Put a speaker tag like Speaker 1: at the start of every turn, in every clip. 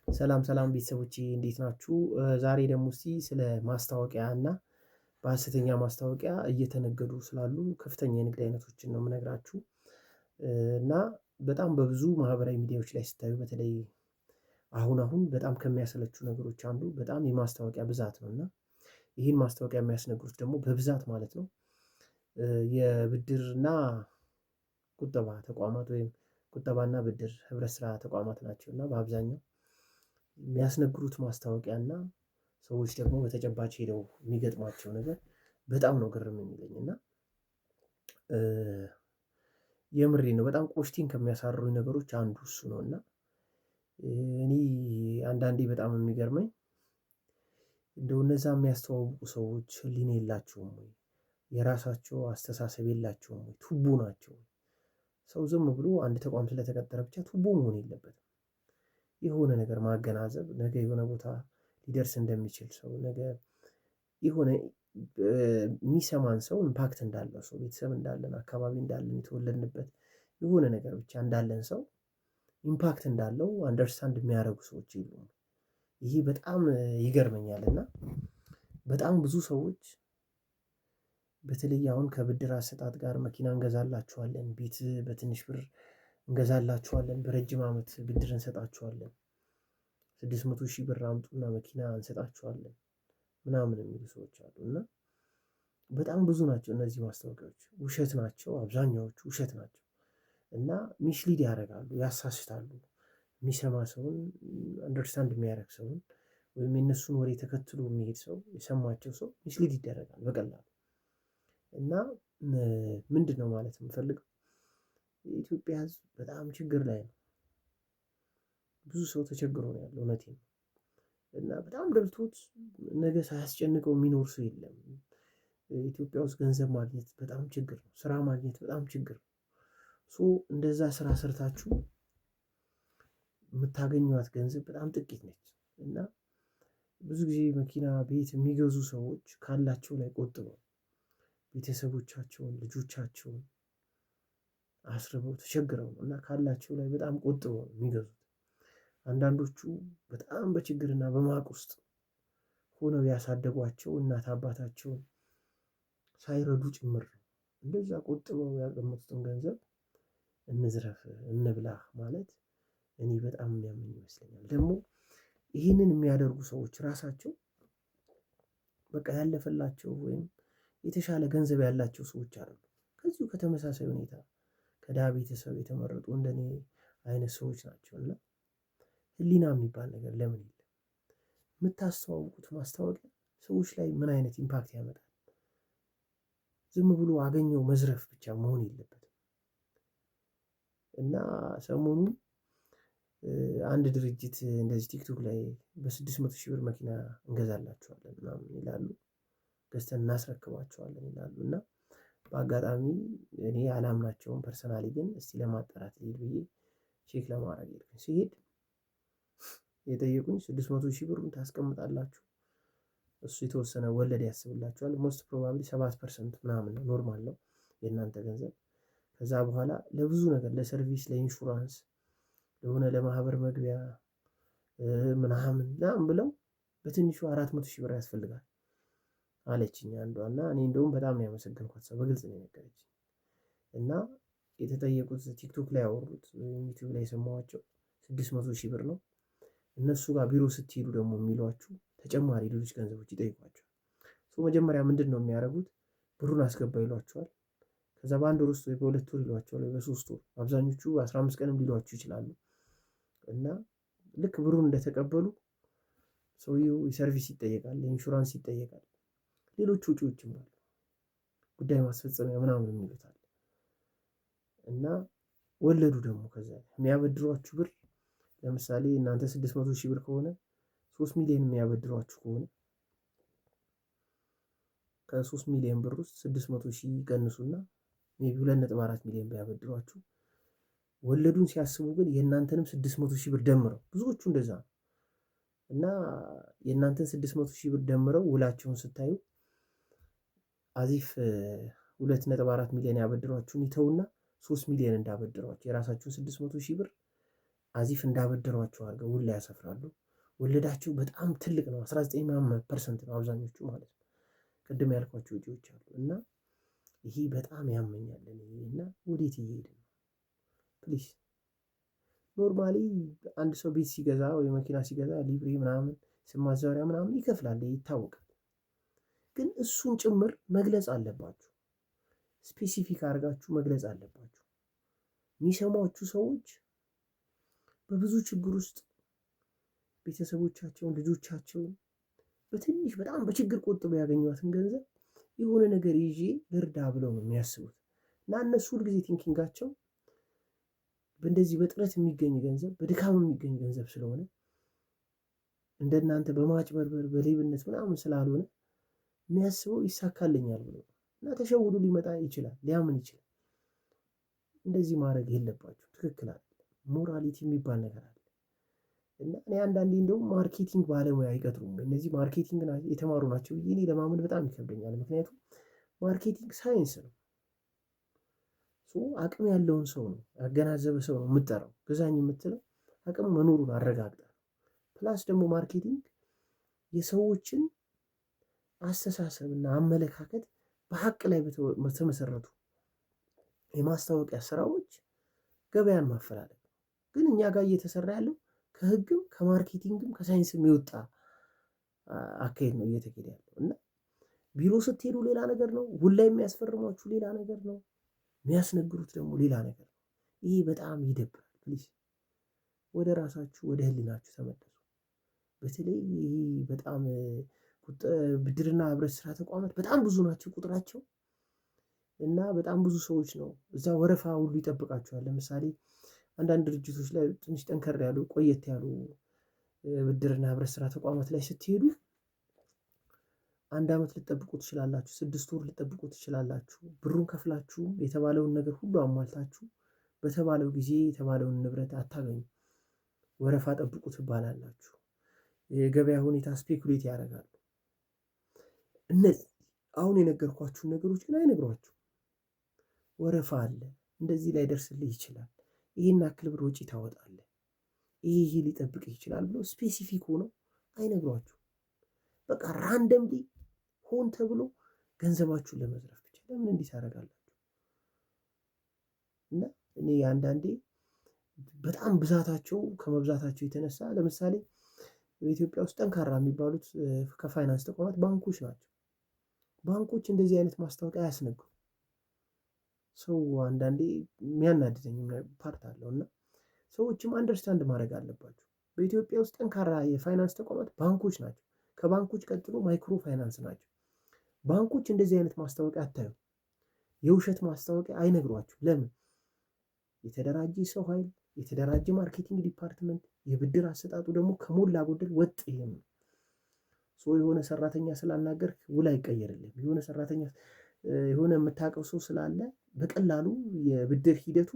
Speaker 1: ሰላም ሰላም ቤተሰቦቼ እንዴት ናችሁ? ዛሬ ደግሞ እስቲ ስለ ማስታወቂያ እና በሀሰተኛ ማስታወቂያ እየተነገዱ ስላሉ ከፍተኛ የንግድ አይነቶችን ነው የምነግራችሁ። እና በጣም በብዙ ማህበራዊ ሚዲያዎች ላይ ስታዩ በተለይ አሁን አሁን በጣም ከሚያሰለቹ ነገሮች አንዱ በጣም የማስታወቂያ ብዛት ነው። እና ይህን ማስታወቂያ የሚያስነግሩት ደግሞ በብዛት ማለት ነው የብድርና ቁጠባ ተቋማት ወይም ቁጠባና ብድር ህብረት ስራ ተቋማት ናቸው። እና በአብዛኛው የሚያስነግሩት ማስታወቂያ እና ሰዎች ደግሞ በተጨባጭ ሄደው የሚገጥሟቸው ነገር በጣም ነው ግርም የሚለኝ። እና የምሬን ነው፣ በጣም ቆሽቴን ከሚያሳርሩኝ ነገሮች አንዱ እሱ ነው። እና እኔ አንዳንዴ በጣም የሚገርመኝ እንደው እነዛ የሚያስተዋውቁ ሰዎች ህሊና የላቸውም ወይ? የራሳቸው አስተሳሰብ የላቸውም ወይ? ቱቦ ናቸው። ሰው ዝም ብሎ አንድ ተቋም ስለተቀጠረ ብቻ ቱቦ መሆን የለበትም። የሆነ ነገር ማገናዘብ፣ ነገ የሆነ ቦታ ሊደርስ እንደሚችል ሰው፣ ነገ የሆነ የሚሰማን ሰው impact እንዳለው ሰው፣ ቤተሰብ እንዳለን፣ አካባቢ እንዳለን፣ የተወለድንበት የሆነ ነገር ብቻ እንዳለን ሰው impact እንዳለው understand የሚያደርጉ ሰዎች የሉም። ይሄ በጣም ይገርመኛል። እና በጣም ብዙ ሰዎች በተለይ አሁን ከብድር አሰጣጥ ጋር መኪና እንገዛላችኋለን፣ ቤት በትንሽ ብር እንገዛላችኋለን፣ በረጅም ዓመት ብድር እንሰጣችኋለን፣ 600,000 ብር አምጡና መኪና እንሰጣችኋለን ምናምን የሚሉ ሰዎች አሉ። እና በጣም ብዙ ናቸው እነዚህ ማስታወቂያዎች። ውሸት ናቸው፣ አብዛኛዎቹ ውሸት ናቸው። እና mislead ያደርጋሉ፣ ያሳስታሉ። የሚሰማ ሰውን፣ understand የሚያደርግ ሰውን ወይም የእነሱን ወሬ ተከትሎ የሚሄድ ሰው፣ የሰማቸው ሰው mislead ይደረጋል በቀላሉ። እና ምንድን ነው ማለት የምፈልገው፣ የኢትዮጵያ ሕዝብ በጣም ችግር ላይ ነው። ብዙ ሰው ተቸግሮ ነው ያለው፣ እውነቴን ነው። እና በጣም ደልቶት ነገ ሳያስጨንቀው የሚኖር ሰው የለም። ኢትዮጵያ ውስጥ ገንዘብ ማግኘት በጣም ችግር ነው። ስራ ማግኘት በጣም ችግር ነው። So እንደዛ ስራ ሰርታችሁ የምታገኟት ገንዘብ በጣም ጥቂት ነች። እና ብዙ ጊዜ መኪና፣ ቤት የሚገዙ ሰዎች ካላቸው ላይ ቆጥበው ቤተሰቦቻቸውን፣ ልጆቻቸውን አስርበው ተቸግረው ነው እና ካላቸው ላይ በጣም ቆጥበው ነው የሚገዙት። አንዳንዶቹ በጣም በችግርና በማቅ ውስጥ ሆነው ያሳደጓቸው እናት አባታቸውን ሳይረዱ ጭምር ነው። እንደዛ ቆጥበው ያቀመጡትን ገንዘብ እንዝረፍ እንብላ ማለት እኔ በጣም የሚያመኝ ይመስለኛል። ደግሞ ይህንን የሚያደርጉ ሰዎች ራሳቸው በቃ ያለፈላቸው ወይም የተሻለ ገንዘብ ያላቸው ሰዎች አይደሉም። ከዚሁ ከተመሳሳይ ሁኔታ ከድሃ ቤተሰብ የተመረጡ እንደኔ አይነት ሰዎች ናቸው። እና ህሊና የሚባል ነገር ለምን የለም? የምታስተዋውቁት ማስታወቂያ ሰዎች ላይ ምን አይነት impact ያመጣል? ዝም ብሎ አገኘው መዝረፍ ብቻ መሆን የለበትም። እና ሰሞኑን አንድ ድርጅት እንደዚህ ቲክቶክ ላይ በ600,000 ብር መኪና እንገዛላችኋለን ምናምን ይላሉ፣ ገዝተን እናስረክባችኋለን ይላሉ። እና በአጋጣሚ እኔ አላምናቸውም personally፣ ግን እስቲ ለማጣራት ልሂድ ብዬ check ለማድረግ ሄድኩኝ። ሲሄድ የጠየቁኝ 600,000 ብሩን ታስቀምጣላችሁ፣ እሱ የተወሰነ ወለድ ያስብላችኋል፣ most probably 7% ምናምን ነው፣ normal ነው የእናንተ ገንዘብ። ከዛ በኋላ ለብዙ ነገር፣ ለ service፣ ለኢንሹራንስ፣ ለሆነ ለማህበር መግቢያ ምናምን ምናምን ብለው በትንሹ 400,000 ብር ያስፈልጋል አለችኝ አንዷ። እና እኔ እንደውም በጣም ነው ያመሰገንኳት፣ ሰው በግልጽ ነው የነገረችኝ። እና የተጠየቁት ቲክቶክ ላይ ያወሩት ወይም ዩቲዩብ ላይ የሰማኋቸው 600,000 ብር ነው። እነሱ ጋር ቢሮ ስትሄዱ ደግሞ የሚሏችሁ ተጨማሪ ሌሎች ገንዘቦች ይጠይቋቸዋል። መጀመሪያ ምንድን ነው የሚያደርጉት? ብሩን አስገባ ይሏቸዋል። ከዛ በአንድ ወር ውስጥ ወይ በሁለት ወር ይሏቸዋል፣ ወይ በ3 ወር፣ አብዛኞቹ 15 ቀንም ሊሏችሁ ይችላሉ። እና ልክ ብሩን እንደተቀበሉ ሰውየው የ service ይጠየቃል፣ የኢንሹራንስ ይጠየቃል፣ ሌሎች ወጪዎችም አሉ፣ ጉዳይ ማስፈጸሚያ ምናምን የሚሉት አለ። እና ወለዱ ደግሞ ከዛ የሚያበድሯችሁ ብር ለምሳሌ እናንተ 600,000 ብር ከሆነ 3 ሚሊዮን የሚያበድሯችሁ ከሆነ ከ3 ሚሊዮን ብር ውስጥ 600,000 ይቀንሱና maybe 2.4 ሚሊዮን ቢያበድሯችሁ ወለዱን ሲያስቡ ግን የእናንተንም 600,000 ብር ደምረው፣ ብዙዎቹ እንደዛ ነው። እና የእናንተን 600,000 ብር ደምረው ውላቸውን ስታዩ as if 2.4 ሚሊዮን ያበድሯችሁን ይተውና 3 ሚሊዮን እንዳበድሯችሁ የራሳችሁን 600,000 ብር As if እንዳበደሯቸው አድርገው ውል ያሰፍራሉ። ወለዳቸው በጣም ትልቅ ነው። 19 ምናምን percent ነው አብዛኞቹ ማለት ነው። ቅድም ያልኳቸው ወጪዎች አሉ እና ይሄ በጣም ያመኛል እና ወዴት እየሄደ ነው? Please, normally አንድ ሰው ቤት ሲገዛ ወይ መኪና ሲገዛ ሊብሬ ምናምን፣ ስም ማዛወሪያ ምናምን ይከፍላል፣ ይታወቃል። ግን እሱን ጭምር መግለጽ አለባችሁ። Specific አድርጋችሁ መግለጽ አለባችሁ። የሚሰሟችሁ ሰዎች በብዙ ችግር ውስጥ ቤተሰቦቻቸውን፣ ልጆቻቸውን በትንሽ በጣም በችግር ቆጥበው ያገኟትን ገንዘብ የሆነ ነገር ይዤ ልርዳ ብለው ነው የሚያስቡት። እና እነሱ ሁልጊዜ thinking ኣቸው በእንደዚህ በጥረት የሚገኝ ገንዘብ፣ በድካም የሚገኝ ገንዘብ ስለሆነ፣ እንደናንተ በማጭበርበር በሌብነት ምናምን ስላልሆነ የሚያስበው ይሳካልኛል ብሎ እና ተሸውዶ ሊመጣ ይችላል፣ ሊያምን ይችላል። እንደዚህ ማድረግ የለባችሁ። ትክክል አይደለም። Morality የሚባል ነገር አለ። እና እኔ አንዳንዴ እንደውም marketing ባለሙያ አይቀጥሩም፣ እነዚህ marketing የተማሩ ናቸው ብዬ እኔ ለማመን በጣም ይከብደኛል። ምክንያቱም marketing ሳይንስ ነው። አቅም ያለውን ሰው ነው፣ ያገናዘበ ሰው ነው የምጠራው። ግዛኝ የምትለው አቅም መኖሩን አረጋግጠህ። Plus ደግሞ marketing የሰዎችን አስተሳሰብና አመለካከት በሀቅ ላይ በተመሰረቱ የማስታወቂያ ስራዎች ገበያን ማፈላለግ ነው። ግን እኛ ጋር እየተሰራ ያለው ከህግም ከ marketing ም ከሳይንስም የወጣ አካሄድ ነው እየተኬደ ያለው። እና ቢሮ ስትሄዱ ሌላ ነገር ነው፣ ውል ላይ የሚያስፈርሟችሁ ሌላ ነገር ነው፣ የሚያስነግሩት ደግሞ ሌላ ነገር ነው። ይሄ በጣም ይደብራል። Please ወደ ራሳችሁ፣ ወደ ህሊናችሁ ተመለሱ። በተለይ ይሄ በጣም ብድርና ህብረት ስራ ተቋማት በጣም ብዙ ናቸው ቁጥራቸው እና በጣም ብዙ ሰዎች ነው እዛ ወረፋ ሁሉ ይጠብቃቸዋል። ለምሳሌ አንዳንድ ድርጅቶች ላይ፣ ትንሽ ጠንከር ያሉ፣ ቆየት ያሉ ብድርና ህብረት ስራ ተቋማት ላይ ስትሄዱ አንድ ዓመት ልትጠብቁ ትችላላችሁ፣ 6 ወር ልትጠብቁ ትችላላችሁ። ብሩን ከፍላችሁ፣ የተባለውን ነገር ሁሉ አሟልታችሁ፣ በተባለው ጊዜ የተባለውን ንብረት አታገኙ። ወረፋ ጠብቁ ትባላላችሁ። የገበያ ሁኔታ speculate ያደርጋሉ። እነዚህ አሁን የነገርኳችሁን ነገሮች ግን አይነግሯችሁ። ወረፋ አለ፣ እንደዚህ ላይደርስልህ ይችላል፣ ይህን ያክል ብር ወጪ ታወጣለህ፣ ይሄ ይሄ ሊጠብቅህ ይችላል ብሎ specific ሆነው አይነግሯችሁ። በቃ randomly ሆን ተብሎ ገንዘባችሁን ለመዝረፍ ብቻ ለምን እንዲህ ታደርጋላችሁ? እና እኔ አንዳንዴ በጣም ብዛታቸው ከመብዛታቸው የተነሳ፣ ለምሳሌ በኢትዮጵያ ውስጥ ጠንካራ የሚባሉት ከፋይናንስ ተቋማት ባንኮች ናቸው። ባንኮች እንደዚህ አይነት ማስታወቂያ አያስነግሩም። ሰው አንዳንዴ የሚያናድደኝ part አለው እና ሰዎችም understand ማድረግ አለባቸው። በኢትዮጵያ ውስጥ ጠንካራ የፋይናንስ ተቋማት ባንኮች ናቸው። ከባንኮች ቀጥሎ micro finance ናቸው። ባንኮች እንደዚህ አይነት ማስታወቂያ አታዩ። የውሸት ማስታወቂያ አይነግሯችሁም። ለምን? የተደራጀ ሰው ኃይል፣ የተደራጀ marketing department፣ የብድር አሰጣጡ ደግሞ ከሞላ ጎደል ወጥ ይሄም ነው። የሆነ ሰራተኛ ስላናገርክ ውል አይቀየርልህም። የሆነ ሰራተኛ፣ የሆነ የምታውቀው ሰው ስላለ በቀላሉ የብድር ሂደቱ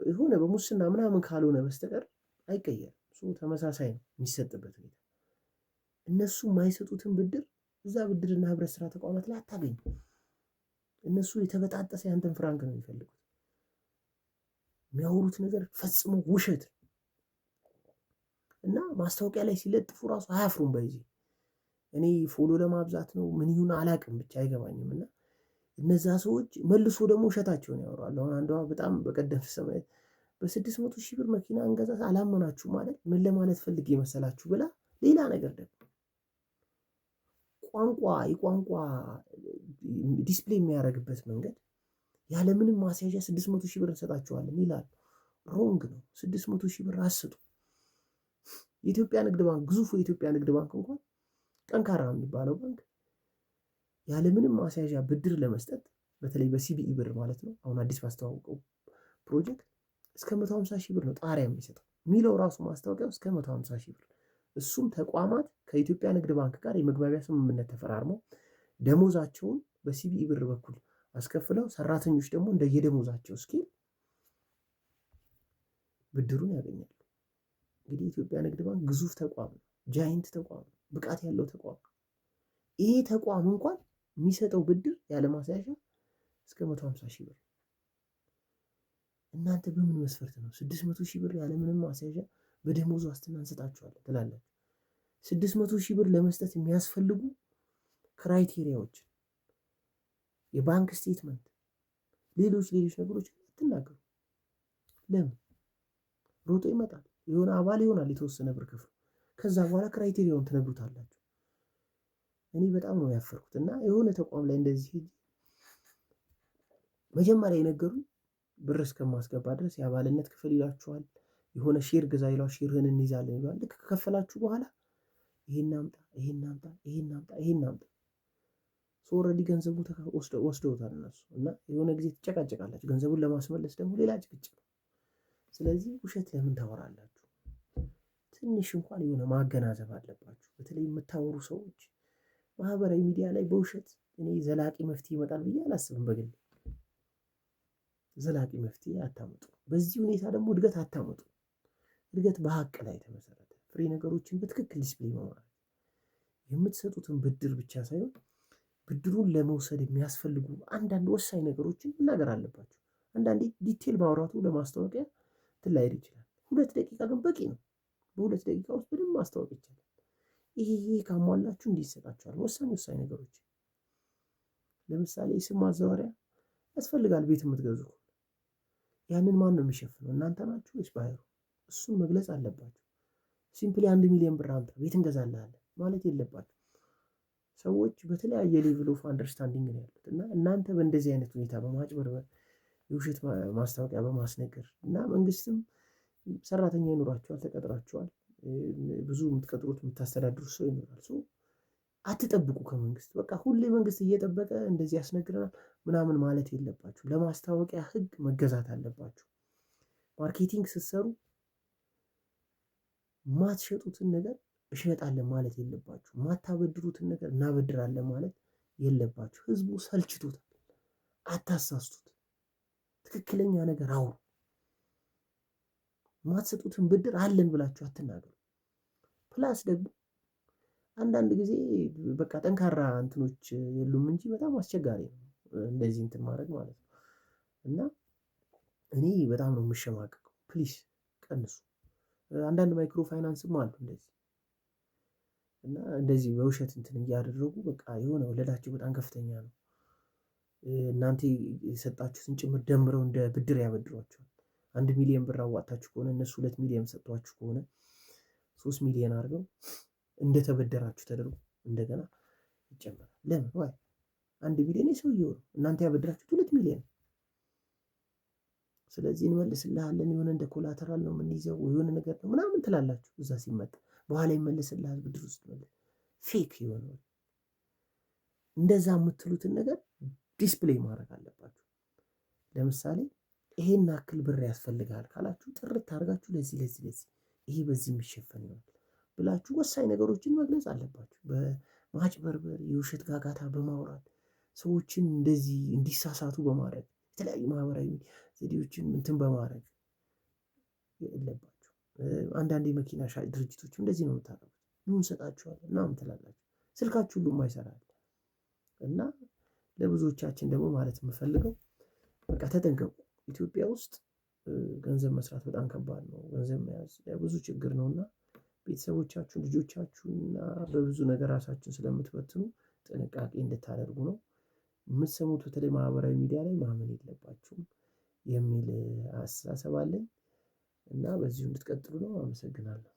Speaker 1: የሆነ በሙስና ምናምን ካልሆነ በስተቀር አይቀየርም። ተመሳሳይ ነው የሚሰጥበት ሁኔታ። እነሱ የማይሰጡትን ብድር እዛ ብድርና ህብረት ስራ ተቋማት ላይ አታገኙ። እነሱ የተበጣጠሰ ያንተን ፍራንክ ነው የሚፈልጉት። የሚያወሩት ነገር ፈጽሞ ውሸት እና ማስታወቂያ ላይ ሲለጥፉ ራሱ አያፍሩም። በዚህ እኔ follow ለማብዛት ነው ምን ይሁን አላቅም፣ ብቻ አይገባኝም። እና እነዛ ሰዎች መልሶ ደግሞ ውሸታቸውን ያወራሉ። አሁን አንዷ በጣም በቀደም ስሰማት በ600,000 ብር መኪና እንገዛ አላመናችሁ ማለት ምን ለማለት ፈልጌ መሰላችሁ ብላ ሌላ ነገር ደግሞ ቋንቋ የቋንቋ display የሚያደርግበት መንገድ ያለምንም ማስያዣ 600,000 ብር እንሰጣችኋለን ይላሉ። Wrong ነው። 600,000 ብር አስጡ። የኢትዮጵያ ንግድ ባንክ፣ ግዙፉ የኢትዮጵያ ንግድ ባንክ እንኳን፣ ጠንካራ የሚባለው ባንክ ያለምንም ማስያዣ ብድር ለመስጠት፣ በተለይ በ CBE ብር ማለት ነው፣ አሁን አዲስ ባስተዋወቀው ፕሮጀክት እስከ 150,000 ብር ነው ጣሪያ የሚሰጠው የሚለው ራሱ ማስታወቂያው፣ እስከ 150,000 ብር። እሱም ተቋማት ከኢትዮጵያ ንግድ ባንክ ጋር የመግባቢያ ስምምነት ተፈራርመው ደሞዛቸውን በ CBE ብር በኩል አስከፍለው ሰራተኞች ደግሞ እንደየደሞዛቸው scale ብድሩን ያገኛሉ። እንግዲህ የኢትዮጵያ ንግድ ባንክ ግዙፍ ተቋም ነው፣ giant ተቋም ነው፣ ብቃት ያለው ተቋም ነው። ይሄ ተቋም እንኳን የሚሰጠው ብድር ያለ ማስያዣ እስከ 150,000 ብር። እናንተ በምን መስፈርት ነው 600,000 ብር ያለምንም ማስያዣ በደሞዝ ዋስትና እንሰጣችኋለን ትላላችሁ? 600,000 ብር ለመስጠት የሚያስፈልጉ criteria ዎች፣ የባንክ statement፣ ሌሎች ሌሎች ነገሮች አትናገሩ። ለምን? ሮጦ ይመጣል፣ የሆነ አባል ይሆናል፣ የተወሰነ ብር ከፍሎ ከዛ በኋላ criteria ውን ትነግሩታላችሁ። እኔ በጣም ነው ያፈርኩት። እና የሆነ ተቋም ላይ እንደዚህ ሄጄ መጀመሪያ የነገሩኝ ብር እስከማስገባ ድረስ የአባልነት ክፍል ይላችኋል፣ የሆነ share ግዛ ይሏል፣ share ህን እንይዛለን ይሏል። ልክ ከከፈላችሁ በኋላ ይሄን አምጣ፣ ይሄን አምጣ፣ ይሄን አምጣ፣ ይሄን አምጣ። Already ገንዘቡ ወስደውታል እነሱ። እና የሆነ ጊዜ ትጨቃጨቃላችሁ። ገንዘቡን ለማስመለስ ደግሞ ሌላ ጭቅጭቅ ነው። ስለዚህ ውሸት ለምን ታወራላችሁ? ትንሽ እንኳን የሆነ ማገናዘብ አለባችሁ። በተለይ የምታወሩ ሰዎች ማህበራዊ ሚዲያ ላይ በውሸት እኔ ዘላቂ መፍትሄ ይመጣል ብዬ አላስብም። በግሌ ዘላቂ መፍትሄ አታመጡ። በዚህ ሁኔታ ደግሞ እድገት አታመጡ። እድገት በሀቅ ላይ የተመሰረተ ፍሬ ነገሮችን በትክክል display በማድረግ የምትሰጡትን ብድር ብቻ ሳይሆን ብድሩን ለመውሰድ የሚያስፈልጉ አንዳንድ ወሳኝ ነገሮችን መናገር አለባችሁ። አንዳንዴ detail ማውራቱ ለማስታወቂያ እንትን ላይል ይችላል። 2 ደቂቃ ግን በቂ ነው። በ2 ደቂቃ ውስጥ በደንብ ማስታወቅ ይቻላል። ይሄ ይሄ ካሟላችሁ እንዲህ ይሰጣችኋል። ወሳኝ ወሳኝ ነገሮች፣ ለምሳሌ የስም ማዛወሪያ ያስፈልጋል። ቤት የምትገዙ ከሆነ ያንን ማን ነው የሚሸፍነው? እናንተ ናችሁ ወይስ buyer ኡ? እሱን መግለጽ አለባችሁ። Simply 1 ሚሊዮን ብር አምጣ ቤት እንገዛልሃለን ማለት የለባችሁ። ሰዎች በተለያየ level of understanding ነው ያሉት። እና እናንተ በእንደዚህ አይነት ሁኔታ በማጭበርበር፣ የውሸት ማስታወቂያ በማስነገር፣ እና መንግስትም ሰራተኛ ይኖራችኋል፣ ተቀጥራችኋል። ብዙ የምትቀጥሩት የምታስተዳድሩት ሰው ይኖራል። So አትጠብቁ ከመንግስት። በቃ ሁሌ መንግስት እየጠበቀ እንደዚህ ያስነግረናል ምናምን ማለት የለባችሁ። ለማስታወቂያ ህግ መገዛት አለባችሁ። Marketing ስትሰሩ ማትሸጡትን ነገር እሸጣለን ማለት የለባችሁ። ማታበድሩትን ነገር እናበድራለን ማለት የለባችሁ። ህዝቡ ሰልችቶታል። አታሳስቱት። ትክክለኛ ነገር አውሩ። ማትሰጡትን ብድር አለን ብላችሁ አትናገሩ። Plus ደግሞ አንዳንድ ጊዜ በቃ ጠንካራ እንትኖች የሉም እንጂ በጣም አስቸጋሪ ነው እንደዚህ እንትን ማድረግ ማለት ነው። እና እኔ በጣም ነው የምሸማቀቀው። Please ቀንሱ። አንዳንድ micro finance ም አሉ እንደዚህ። እና እንደዚህ በውሸት እንትን እያደረጉ በቃ የሆነ ወለዳቸው በጣም ከፍተኛ ነው። እናንተ የሰጣችሁትን ጭምር ደምረው እንደ ብድር ያበድሯቸዋል። 1 ሚሊዮን ብር አዋጥታችሁ ከሆነ እነሱ 2 ሚሊዮን ሰጥቷችሁ ከሆነ 3 ሚሊዮን አድርገው እንደተበደራችሁ ተደርጎ እንደገና ይጨመራል። ለምን? Why? 1 ሚሊዮን የሰውየው ነው። እናንተ ያበድራችሁት 2 ሚሊዮን። ስለዚህ እንመልስልሃለን፣ የሆነ እንደ collateral ነው የምንይዘው፣ የሆነ ነገር ነው ምናምን ትላላችሁ። እዛ ሲመጣ በኋላ ይመልስልሃል ብድር ውስጥ fake የሆነ እንደዛ የምትሉትን ነገር display ማድረግ አለባችሁ። ለምሳሌ ይሄን ያክል ብር ያስፈልጋል ካላችሁ ጥርት አድርጋችሁ ለዚህ ለዚህ ለዚህ ይሄ በዚህ የሚሸፈን ይሆናል ብላችሁ ወሳኝ ነገሮችን መግለጽ አለባችሁ። በማጭበርበር፣ የውሸት ጋጋታ በማውራት፣ ሰዎችን እንደዚህ እንዲሳሳቱ በማድረግ፣ የተለያዩ ማህበራዊ ዘዴዎችን እንትን በማድረግ የለባችሁ። አንዳንድ የመኪና ሻጭ ድርጅቶች እንደዚህ ነው የምታደርጉት። ኑ እንሰጣችኋለን ምናምን ትላላችሁ። ስልካችሁ ሁሉ የማይሰራ። እና ለብዙዎቻችን ደግሞ ማለት የምፈልገው በቃ ተጠንቀቁ። ኢትዮጵያ ውስጥ ገንዘብ መስራት በጣም ከባድ ነው። ገንዘብ መያዝ ብዙ ችግር ነው። እና ቤተሰቦቻችሁን፣ ልጆቻችሁን እና በብዙ ነገር ራሳችሁን ስለምትበትኑ ጥንቃቄ እንድታደርጉ ነው። የምትሰሙት በተለይ ማህበራዊ ሚዲያ ላይ ማመን የለባችሁም የሚል አስተሳሰብ አለኝ። እና በዚሁ እንድትቀጥሉ ነው። አመሰግናለሁ።